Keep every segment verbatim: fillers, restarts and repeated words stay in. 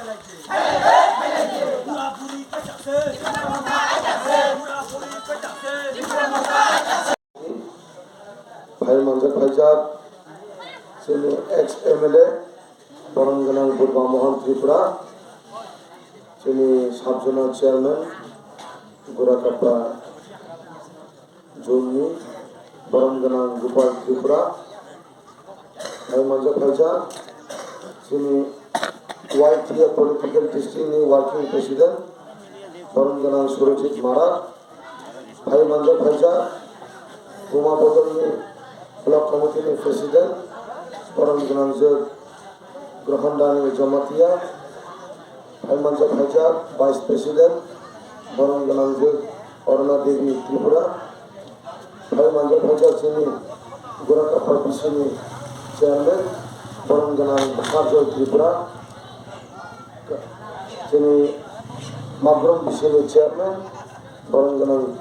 Phai manjak phaijak chini ex M L A borom gwnang Burma Mohan Tripura, chini sub zonal chairman Gurakapa Jonni borom gwnang Gopal Tripura, phai manjak phaijak chini Y T A political district ni working president borom gwnang Surojit Marak, phai manjak phaijak Buma Bodolni block committee ni president borom gwnang Grohondani Jamatia, phai manjak phaijak Vice President, borom gwnang je Aruna Devi Tripura, phai manjak phaijak chini Gurakapa B C ni Chairman, borom gwnang Bhakarjoy Tripura, chini Magrom B C ni Chairman, borom gwnang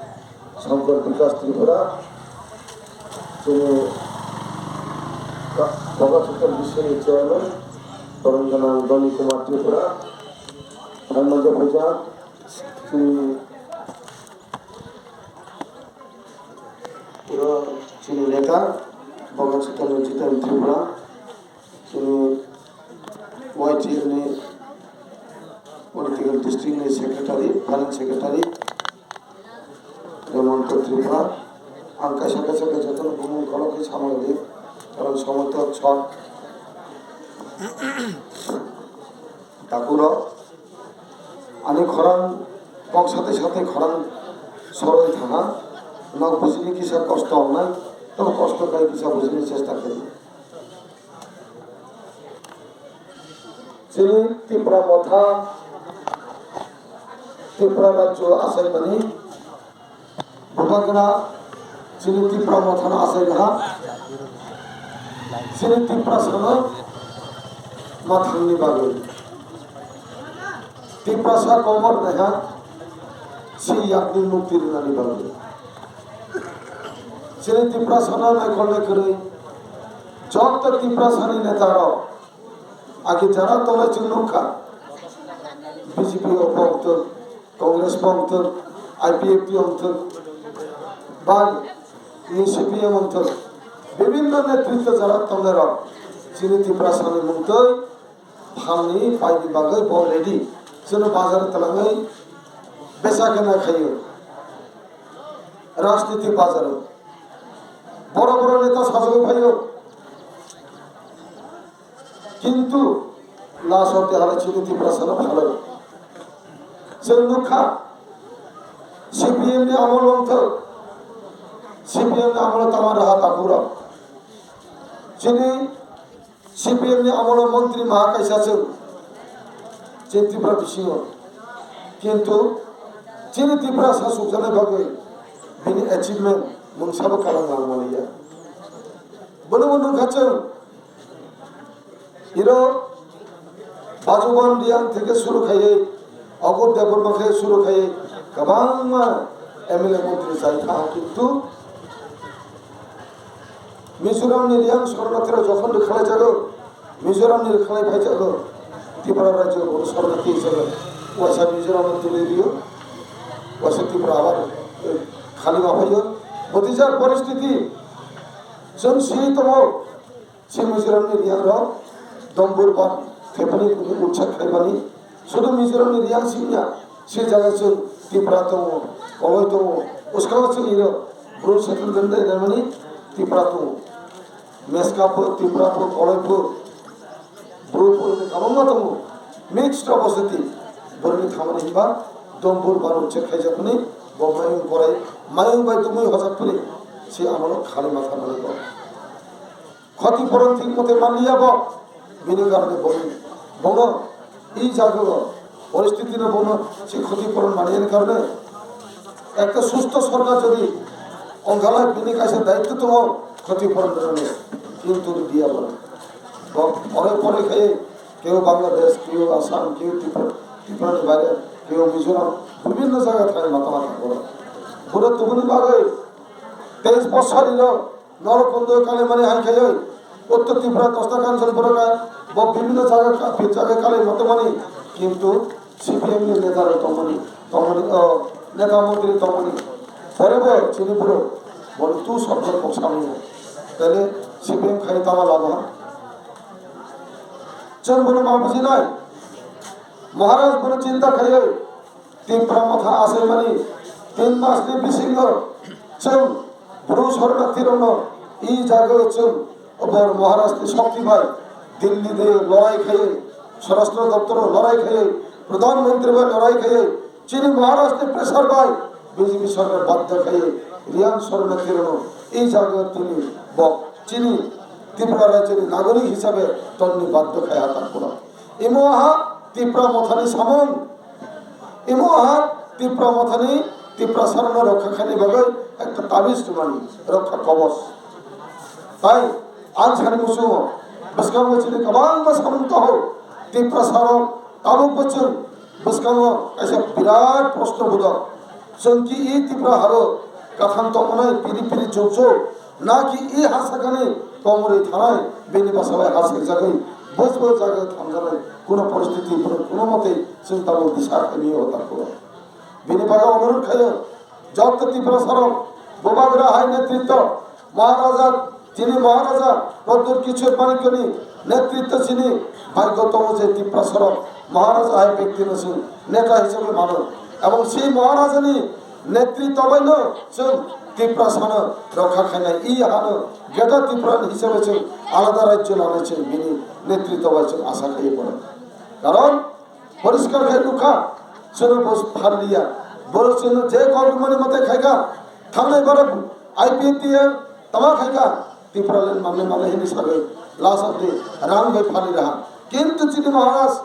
Shankar Bikash Tripura, chini Bogachikar B C ni chairman, borom gwnang Doni Kumar Tripura, phai manjak phaijak, chini, chini neta, Bogachikar ni Jiten Tripura, chini Y T F ni political district ni secretary, finance secretary, Hemanta Tripura. Ang kaisa kaisa kaisa jotono bumung khoroknwi samani di, karon somoi to short. Takurok, ani khorang kok sathai sathai khorang soroi thangha, nok bujini kisa kosto wngnai, to kosto kai kisa bujini chesta khaidi. Chini Tipra Motha, Tipra Rajyo achaimani, Bubagra chini Tipra Mothano achaiha, chini Tiprasano mathangni bagwi. Tiprasa komor naiha, si yakni mukti rwnani bagwi. Chini Tiprasano naikolnai kwrwi, joto Tiprasani netarok, agi jara tole chwng nukha, B J P o poktok, Congress pongthwk, I P F T wngthwk, ba ni C P M wngthwk, bibhinno netritwo jora tongnairok chini Tiprasani mungtwi phalni paini bagwi bo ready. Chwngno bazaro twlangwi besa khe nai khaio, rajnitik bazaro borok borok neta sajagwi phaio. Kintu last o tei halai chini Tiprasano phalwi. Chwng nukha, C P M ni amol wngthok, C P M ni amolo tama raha takhurok. Chini C P M ni amolo montri maha kaisa chwng, chini Tripura bisingo. Kintu chini Tiprasa sukjaknai bagwi bini achievement mungsabo kalang langmaliya. Bono bo nukha chwng, iro Bajuban Reang theke suru khaiwi, Agur Debbarma khe suru khaiwi, kwbangma M L A montri chai tha, kintu Mizoram ni Reang sornathi rok jokhon rwkhalai jago, Mizoram ni rwkhalai phai jago, Tripura rajyo bono sornathi hisabe waisa Mizoram no tuli rio, waisa Tripura abar, eh, khali ma phaio. Botijak poristiti chwng swi tongo. Si Mizoram ni Reang rok dombor ban khaibani, kunu utsak khaibani. Sudu Mizoram ni Reang simi ya, si jaga chwng Tipra tongo, Koloi tongo, uskango chwng iro Bru settlement dai mani Tipra tongo. Meska pho, Tipra pho, Koloi pho, Bru pho, kwbangma tongo. Mixed opacity. Boroni thamani hinba dombor ban utsak khaijakmani, bo mayung korai, mayung bai dumui hojak phuri, si amolo khali ma tharmani bo. Khoti poron thik mote manliya bo, bini karone bo, bono i jaga o poristiti no bono si khoti poron manliya ni karone ekta susto sorkar jodi ongkhala bini kaisa daitto tongo khoti poron rwmani, kintu rwdiya bono. Bo pore pore khai keu Bangladesh, keu Assam, keu Tripura, Tripura ni baire, keu Mizoram, bibhinno jaga thai mata mata bono. Bono tubuni bagwi teis bosor ino Norok kondo kale mani hai khayoi, Uttor Tripura, Kosta Kanchanpura ka, bo bibhinno jaga ka, jaga kale moto mani, Kintu C P M ni neta rok tongmani, tongmani, o, neta montri tongmani. Pore bo chini borok, bono tu sorkar kok samani. Tele C P M khai tama labo ha. Chwng bono ma bujinai. Maharaj bono chinta khaiwi Tipra Motha achaimani tin masni bisingo chwng Bru Sornarthi rokno i jagao chwng Obor Maharaj ni shokti bai Delhi de lorai khaiwi, Swarashtra Doptor o lorai khaiwi, Pradhan Mantri bai lorai khaiwi, chini Maharaj ni pressure bai B J P sorkar badhyo khaiwi Riyan Sornarthi rokno i jagao tini bo chini Tripura rajyoni nagorik hisabe tongni badhyo khai ha takhwrwng. Imo ha Tipra Mothani samung. Imo ha Tipra Mothani Tipra sarokno rokha khaini bagwi ekta tabiz rwmani, rokha kobos. Tai ang sani muchungo bwskango chini kwbangma samung taho Tipra sarok tabuk bo chwng bwskango kaisa birat proshno bodok. Chwng ki i Tipra haro kathang tongmanai piri piri chukchuk, na ki i ha sakani komorwi thanai bini bwsa bai ha sakjagwi bwsbo jaga thamjanai kuno poristiti, kuno, kuno mote chwng tabuk disa khaini o takhwrwng. Bini bagwi onurot khaio, joto Tiprasarok Bubagra hai netritto Maharaja, chini Maharaja Pradyut Kishore Manikyani netritto chini bhagyo tongo je Tiprasarok Maharaja hai bektino chwng neta hisabe mano. Ebong si Maharajani netritto baino chwng Tiprasano rokha khainai, i hano Greater Tripura hisabe chwng alada rajyo lanai chwng bini netritto bai chwng asa khaiwi mano. Karon poriskar khai nukha, chwngno bo pharliya. Borok chwngno je kok rwmani mwtai khaikha, thangnai borok I P T M tama khaikha, Tipraland manwi manwi hwnwi sagwi last of the rang bai pharli raha. Kintu chini Maharaj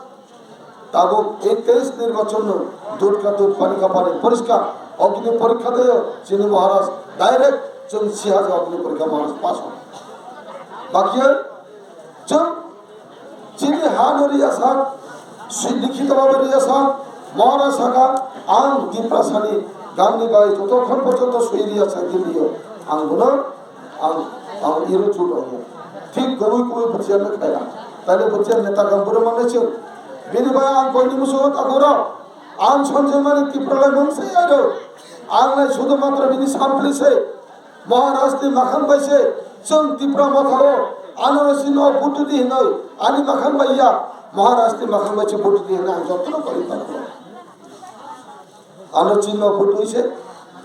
tabuk ei teis nirbachonno dut ka dut, pani ka pani, poriskar Agni Porikha dayo chini Maharaj direct chwng si hajar Agni Porikha Maharaj pass. Bakya chwng chini ha no riya sak, si likhito bhabe riya sak, Maharaj saka, ang Tiprasani gangni bai jotokhon porjonto sui riya sak Delhi o, ang bono, ang, ang iro chut ongya. Thik goboi goboi bwchiyarno khaira. Taile bwchiyar neta gam bwrwi mannai chwng. Bini bai ang koini musugo takhoro. Ang Sanjay Manik Tripura lai mung se aro. Ang lai sudhu matra bini sampli se. Maharaj ni makhang bai se chwng Tipra Motha o ano rw chini o vote di hinwi ani makhang bai ya, Maharaj ni makhang bai se vote di hinwi ang jotono kori tangkho. Ano chini o vote di se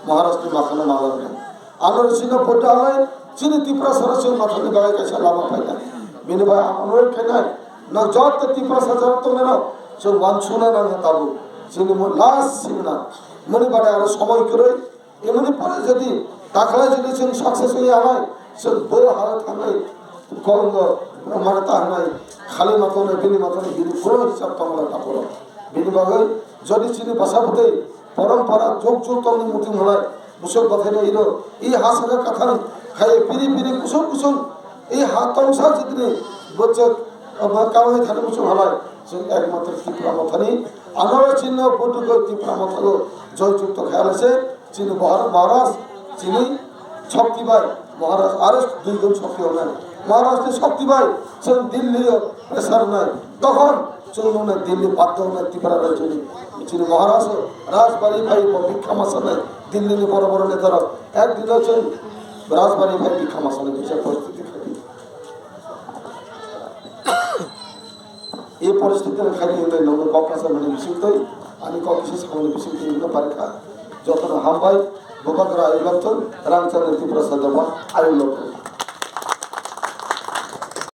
Maharaj ni makhang no malang nai. Ano rw chini o vote alai chini Tiprasa rw chwng mathani bagwi kaisa lama phainai. Bini bai ang onurodh khainai, no joto Tiprasa jat tongnai rok chwng wansukna nang tabuk. Chini mo last simna. Moni bade aro somoi kwrwi. Emoni pore jodi takhlai jodi chwng success wi alai, chwng bo haro thangnai, kolongo mane ta hwnai, khali matongnai, bini matongnai, bini kuno hisab tongla taporo. Bini bagwi jodi chini basa bwtwi porompara jog jog tongni muti hwnai, busuk bathai no iro, i ha saka kathang khai piri piri kusung kusung, i ha tongsa jidini bwchwk, abo kamai thani kusung halai, chwng ekmatro Tipra Mothani, anoro chini budu goi Tipra Mothago joy jukto khai alai se, Chini Mahar-, Maharaj, chini shokti bai, Maharaj aro dui gun shokti wngnai. Maharaj ni shokti bai, chwng Delhi o pressure wngnai. Tokhon chwng nuknai Delhi badhyo wngnai Tripura rajyoni. Chini Maharaj o Rajbari bai bo bikha ma sanai. Delhi ni boro boro neta rok. Ek din o chwng Rajbari bai bikha ma sanai, bisa poristiti khai. Ei poristiti no khai di hinwi nokno kok kasa mani bisingtwi, ani kok kisa samani bisingtwi wngna parikha. Jotono hambai, Bubagra ayuk lokthun, Ramchandra Tiprasa Dopha ayuk lokthun.